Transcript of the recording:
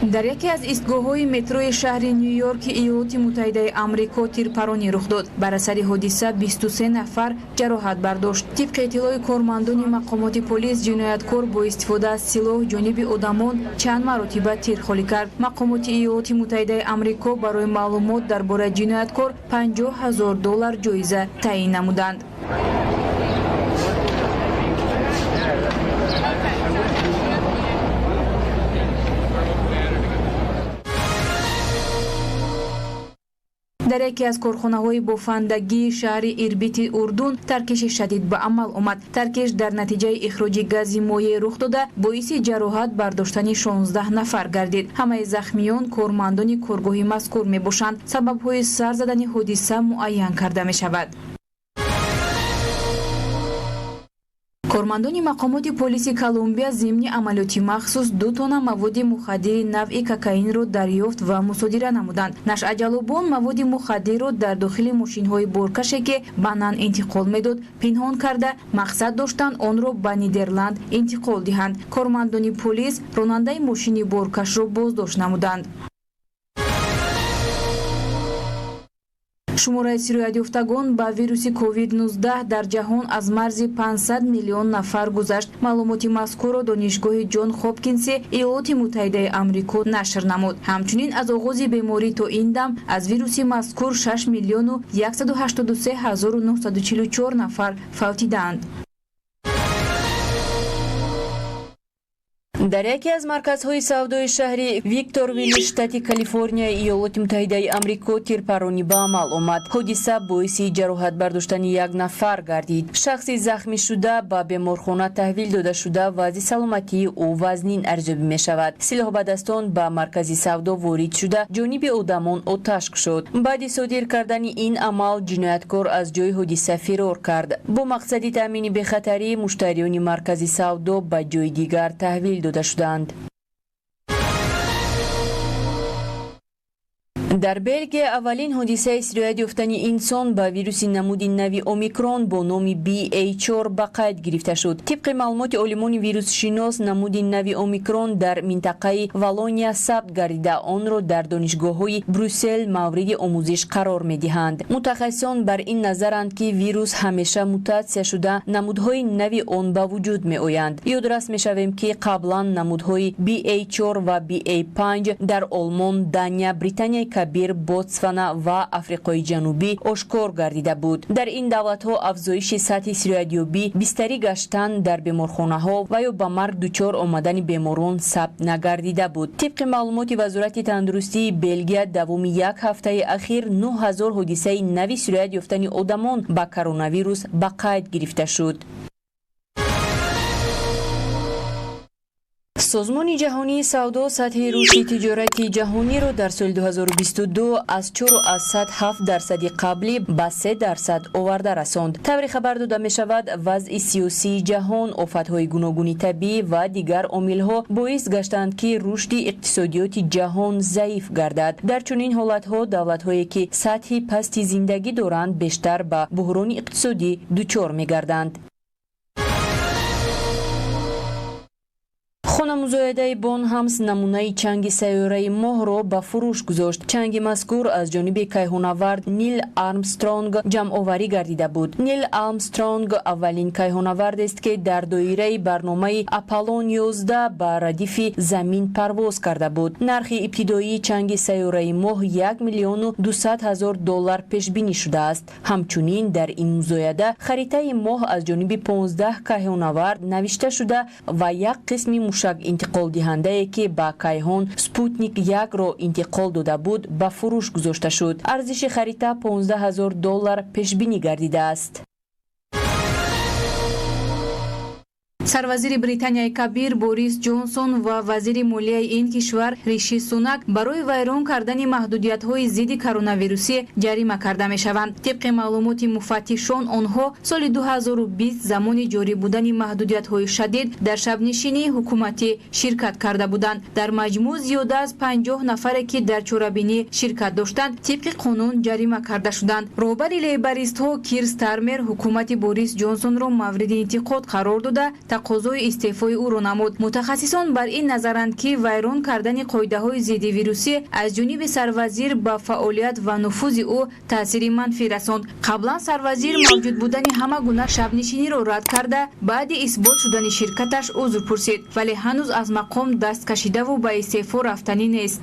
Дар яке аз истгоҳҳои метрои шаҳри Ню-Йорки Иёлоти Муттаҳидаи Амрико тирпаронӣ рух дод. Бар асари ҳодиса 23 нафар ҷароҳат бардошт. Тибқи иттилои кормандони мақомоти полис, ҷинояткор бо истифода аз силоҳ ҷониби одамон чанд маротиба тир холӣ кард. Мақомоти Иёлоти Муттаҳидаи Амрико барои маълумот дар бораи ҷинояткор 50 000 доллар ҷоиза таъин намуданд. Дар яке аз корхонаҳои бофандагии шаҳри Ирбити Урдун таркиши шадид ба амал омад. Таркиш дар натиҷаи ихроҷи гази моеъ рух дода, боиси ҷароҳат бардоштани 16 нафар гардид. Ҳамаи захмиён кормандони коргоҳи мазкур мебошанд. Сабабҳои сар задани ҳодиса муайян карда мешавад. Кормандони мақомоти полиси Колумбия зимни амалиёти махсус 2 тонна маводи мухаддири навъи кокаинро дарёфт ва мусодира намуданд. Нашъаҷалобон маводи мухаддирро дар дохили мошинҳои боркаше, ки банан интиқол медод, пинҳон карда, мақсад доштанд онро ба Нидерланд интиқол диҳанд. Кормандони полис ронандаи мошини боркашро боздошт намуданд. Шумораи сироятёфтагон ба вируси COVID-19 дар ҷаҳон аз марзи 500 миллион нафар гузашт. Маълумоти мазкурро Донишгоҳи Ҷон Хопкинси Иёлоти Муттаҳидаи Амрико нашр намуд. Ҳамчунин аз оғози беморӣ то ин дам аз вируси мазкур 6 миллиону 183 ҳазору 944 нафар фавтидаанд. Дар яке аз марказҳои савдои шаҳри Викторвилли, штати Калифорнияи Иёлоти Муттаҳидаи Амрико, тирпаронӣ ба амал омад. Ҳодиса боиси ҷароҳат бардоштани як нафар гардид. Шахси захмишуда ба беморхона таҳвил дода шуда, вазъи саломатии ӯ вазнин арзёбӣ мешавад. Силоҳбадастон ба маркази савдо ворид шуда, ҷониби одамон оташ кушод. Баъди содир кардани ин амал ҷинояткор аз ҷои ҳодиса фирор кард. Бо мақсади таъмини бехатарӣ муштариёни маркази савдо ба ҷои дигар таҳвил дода шуданд. Дар Белгия аввалин ҳодисаи сироят ёфтани инсон ба вируси намуди нави омикрон бо номи BA4 ба қайд гирифта шуд. Тибқи маълумоти олимони вирусшинос, намуди нави омикрон дар минтақаи Валония сабт гардида, онро дар донишгоҳҳои Брюссел мавриди омӯзиш қарор медиҳанд. Мутахассисон бар ин назаранд, ки вирус ҳамеша мутатсия шуда, намудҳои нави он ба вуҷуд меоянд. Ёдрас мешавем, ки қаблан намудҳои BA4 ва BA5 дар Олмон, Дания, Британияи Кабир, Ботсвана ва Африқои Ҷанубӣ ошкор гардида буд. Дар ин давлатҳо афзоиши сатҳи сироятёбӣ, бистарӣ гаштан дар беморхонаҳо ва ё ба марг дучор омадани беморон сабт нагардида буд. Тибқи маълумоти Вазорати тандурустии Белгия, давоми як ҳафтаи ахир 9000 ҳодисаи нави сироят ёфтани одамон ба коронавирус ба қайд гирифта шуд. Созмони ҷаҳонии савдо сатҳи рушди тиҷорати ҷаҳониро дар соли 2022 аз 4,7 дарсади қаблӣ ба 3% оварда расонд. Тавре хабар дода мешавад, вазъи сиёсии ҷаҳон, офатҳои гуногуни табиӣ ва дигар омилҳо боис гаштанд, ки рушди иқтисодиёти ҷаҳон заиф гардад. Дар чунин ҳолатҳо давлатҳое, ки сатҳи пасти зиндагӣ доранд, бештар ба буҳрони иқтисодӣ дучор мегарданд. Хонамузоядаи Бонҳамс намунаи чанги сайёраи Моҳро ба фурӯш гузошт. Чанги мазкур аз ҷониби кайҳонавард Нил Армстронг ҷамъоварӣ гардида буд. Нил Армстронг аввалин кайҳонавардест, ки дар доираи барномаи Аполлон 11 ба радифи Замин парвоз карда буд. Нархи ибтидоии чанги сайёраи Моҳ 1 миллиону 200 ҳазор доллар пешбинӣ шудааст. Ҳамчунин дар ин музояда харитаи Моҳ аз ҷониби 15 кайҳонавард навишта шуда ва як қисми мушак интиқолдиҳандае, ки ба кайҳон Спутник 1-ро интиқол дода буд, ба фурӯш гузошта шуд. Арзиши харита 15 ҳазор доллар пешбинӣ гардидааст. Сарвазири Британияи Кабир Борис Ҷонсон ва вазири молияи ин кишвар Риши Сунак барои вайрон кардани маҳдудиятҳои зидди коронавирусӣ ҷарима карда мешаванд. Тибқи маълумоти муфаттишон, онҳо соли 2020 замони ҷорӣ будани маҳдудиятҳои шадид дар шабнишинии ҳукуматӣ ширкат карда буданд. Дар маҷмӯъ зиёда аз 50 нафаре, ки дар чорабинӣ ширкат доштанд, тибқи қонун ҷарима карда шуданд. Роҳбари лейбористҳо Кир Стармер ҳукумати Борис Ҷонсонро мавриди интиқод қарор дода, Тақозои истеъфои ӯро намуд. Мутахассисон бар ин назаранд, ки вайрон кардани қоидаҳои зиддивирусӣ аз ҷониби сарвазир ба фаъолият ва нуфузи ӯ таъсири манфӣ расонд. Қаблан сарвазир мавҷуд будани ҳама гуна шабнишиниро рад карда, баъди исбот шудани ширкаташ узр пурсид, вале ҳанӯз аз мақом даст кашидаву ба истеъфо рафтанӣ нест.